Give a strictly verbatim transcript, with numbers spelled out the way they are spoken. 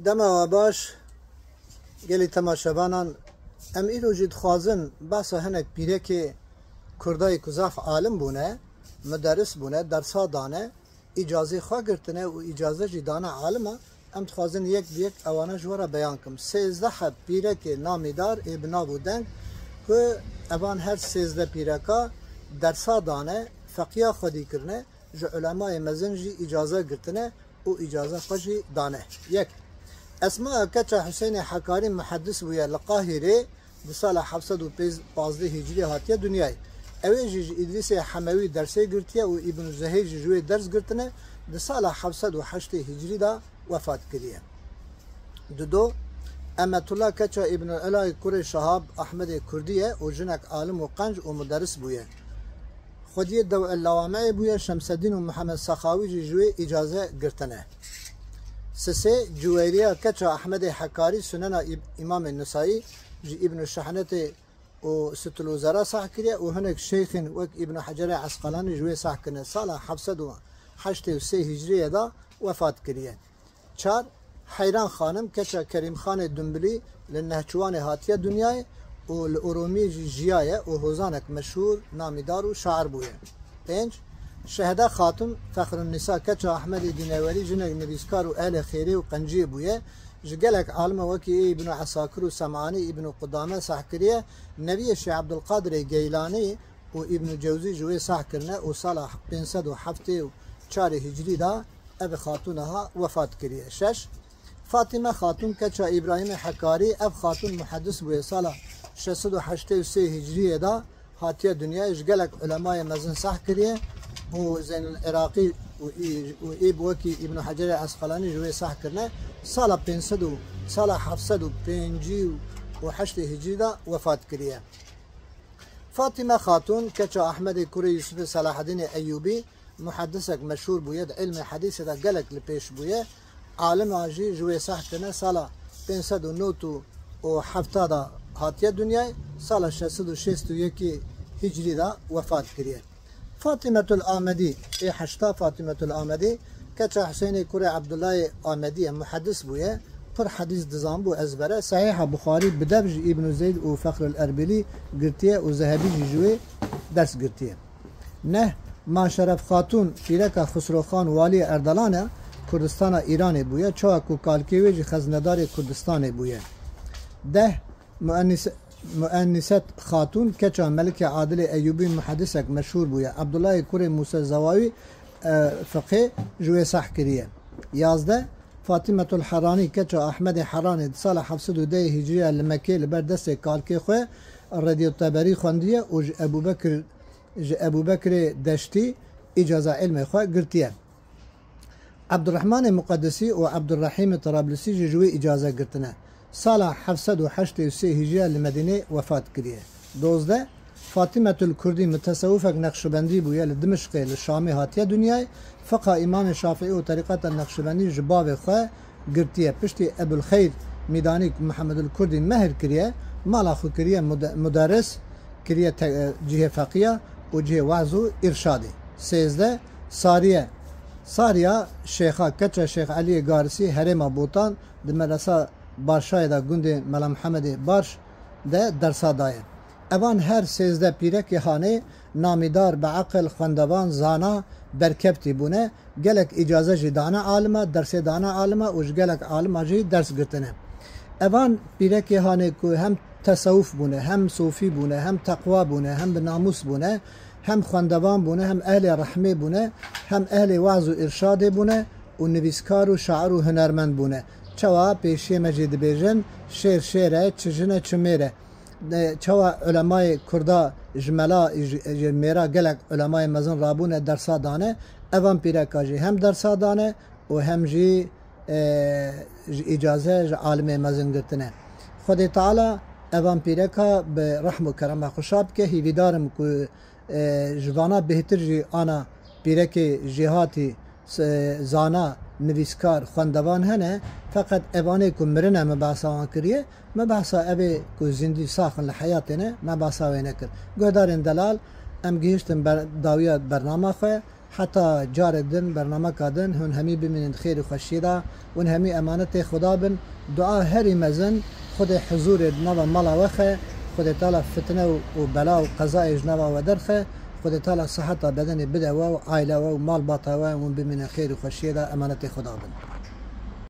Dema we baş, gelî temaşevanan, em îro jî dixwazin behsa hinek pîrekê Kurdayê ku zaf alim bûne, muderis bûne, dersa dane, îcazê xwe girtine û îcaze jî dane alima, em dixwazin yek bi yek ewana ji we re beyan kim. Sêzdeh heb pîrekê namîdar ê bi nav û deng ku evan her sêzdeh pîreka dersa dane, feqiya xwedî kirine, ji ulemayê mezin jî îcaze girtine û îcaze xwe jî dane. Yek, Esma keça Husênê Hekarî muhedis bûye li Qahîrê, di sala heft sed û pazdeh Hicrî hatiye dinyayê. Ew ê jî ji Îdrîsê Hemewî dersê girtiye û Îbn Zehîr jî ji wê ders girtine, di sala heft sed û heştê Hicrî de wefat kiriye. Dudo, Emetullah keça Îbn Elay kurê Şahab Ahmedê Kurdî ye û jinek alim û qenc û muderis bûye. Xwediyê dew el lewameyê bûye, Şemseddîn û Mihemed Sexawî jî ji wê îcaze girtine. Sisê, Cuweyriya keça Ehmedê Hekarî sunena Îb-, Îmamê Nisayî ji Îbn Şehnetê û Sitlûzera sah kiriye û hinek şeyxên wek Îbn Hecerê Esqelanî ji wê sah kirine. Sala heft sed û heştê û sê Hicriye de wefat kiriye. Çar, Heyran Xanim, keça Kerîmxanê Dumbilî li Nehçiwanê hatiye dinyayê û li Urumiyê jî jiyaye û hozanek meşhûr, namîdar û şair bûye. Pênc, Şehda Xatun, Fexrunnîsa, keça Ehmedê Dînewerî, jinek nivîskar û ehlê xêrê û qenciyê bûye. Ji gelek alime wekî ê Îbnû Esakir û Sem'anî, Îbnû Qudame sah kiriye, neviyê Şêx Ebdulqadirê Geylanî û Îbnû Cewzî ji wê sah kirine û sala pênc sed û heftê û çarê Hicriyî de ev xatûna ha wefat kiriye. Şeş, Fatîme Xatûn, keça Îbrahîmê Hekarî, ev xatûn muhedis bûye, sala şeş sed û heştê û sê Hicriyê de hatiye dinyayê, ji gelek ulemayê mezin sah kiriye û Zeynul Iraqî û î-, û îb wekî Îbnû Hecerê Esqelanî ji wê sah kirine, sala pênc sed û, sala heft sed û pêncî û heştê Hicriyî de wefat kiriye. Fatîme Xatûn, keça Ehmedê kurê Yûsifê Selahedînê Eyûbî, muhedisek meşhûr bûye, di ilmê hedîsê de gelek li pêş bûye. Alima jî ji wê sah kirine, sala pênc sed û nod û hefta de hatiye dinyayê, sala şeş sed û şêst û yekê Hicriyî de wefat kiriye. Fatîmetul Amedî, ê heşta Fatîmetul Amedî, keça Husênê kurê Ebdullahê Amedî ye, muhedis bûye, pir hedîs dizanbû ezbere. Sehîha Buxarî bi dev ji Îbnû Zeyd û Fexrul Erbîlî girtiye û Zehebî jî ji wê ders girtiye. Neh, Ma Şeref Xatûn, pîreka Xusro Xan waliyê Erdelan e, Kurdistana Îranê bûye, çawa ku kalkê wê jî xeznedarê Kurdistanê bûye. Deh, Muennîse-, Muennîset Xatûn, keça Melikê Adilê Eyûbî, muhedisek meşhûr bûye. Ebdullahê kurê Mûse Zewawî, e, fiqê ji wê sah kiriye. Yazdeh, Fatîmetul Heranî, keça Ehmedê Heranê, di sala heft sed û deh Hicriye li Mekkê li ber destê kalkê xwe Redîyo Teberî xwendiye û ji Ebûbekir, ji Ebûbekirê Deştî îcaza ilmê xwe girtiye. Ebdurrehmanê Muqedisî û Ebdurrehîmê Trablisî jî ji wê îcaze girtine. Sala heft sed û heştê û sê Hicriye li Medînê wefat kiriye. Dozdeh, Fatîmetul Kurdî, mutesewifek Neqşibendî bûye, li Dimişqê li Şamê hatiye dinyayê. Fiqa Îmamê Şafîî û terîqeta Neqşibendî ji bavê xwe girtiye. Piştî Ebulxeyr Mîdanî ku Mihemedul Kurdî mehr kiriye, mala xwe kiriye mude-, muderis, kiriye te-, cihê feqiya û cihê waz û îrşadê. Sêzdeh, Sariye, Sariya Şêxa, keça Şêx Eliyê Garisî, herêma Botan, di medresa Barşayê de gundê Mela Mihemedê Barş de dersa daye. Evan her sêzdeh pîrekê hanê namîdar, bi eqil, xwendevan, zana, berkevtî bûne. Gelek îcaze jî dane alima, dersê dane alima û ji gelek alima jî ders girtine. Evan pîrekê hanê ku hem tesewuf bûne, hem sofî bûne, hem teqwa bûne, hem bi namûs bûne, hem xwendevan bûne, hem ehlê rehmê bûne, hem ehlê waz û îrşadê bûne û nivîskar û şair û hunermend bûne. Çawa pêşiyê me jî dibêjin, şêr şêr e, çi jin e, çi mêr e. E, çawa ulemayê Kurda ji mela, ji, ji mêra gelek ulemayê mezin rabûne dersa dane, evan pîreka jî hem dersa dane û hem jî, e, ji îcaze ji alimê mezin girtine. Xwedê Teala evan pîreka bi rehm û kerema xwe şa bike, hîvîdar im ku, e, ji vana bêhtir jî ana pîrekê jêhatî, s-, zana, nivîskar, xwendevan hene, feqet evanê ku mirine me behsa wan kiriye, me behsa evê ku zîndî sax in, li heyatê ne, me behsa wê nekir. Guhdarên delal, em gihiştin ber-, dawiya bernama xwe, Heta carê din, bernameka din, hûn hemî bimînin xêr û xweşiyê de, hûn hemî emanetê Xuda bin. Dua herî mezin, Xwedê huzûrê di nava mala we xe, Xwedê Teala fitne û, û bela û qezayê ji nava we derxe, Xwedê Teala siheta bedenê bide we û aile we û malbata we, hûn bimînin xêr û xweşiyê de, emanetê Xuda bin.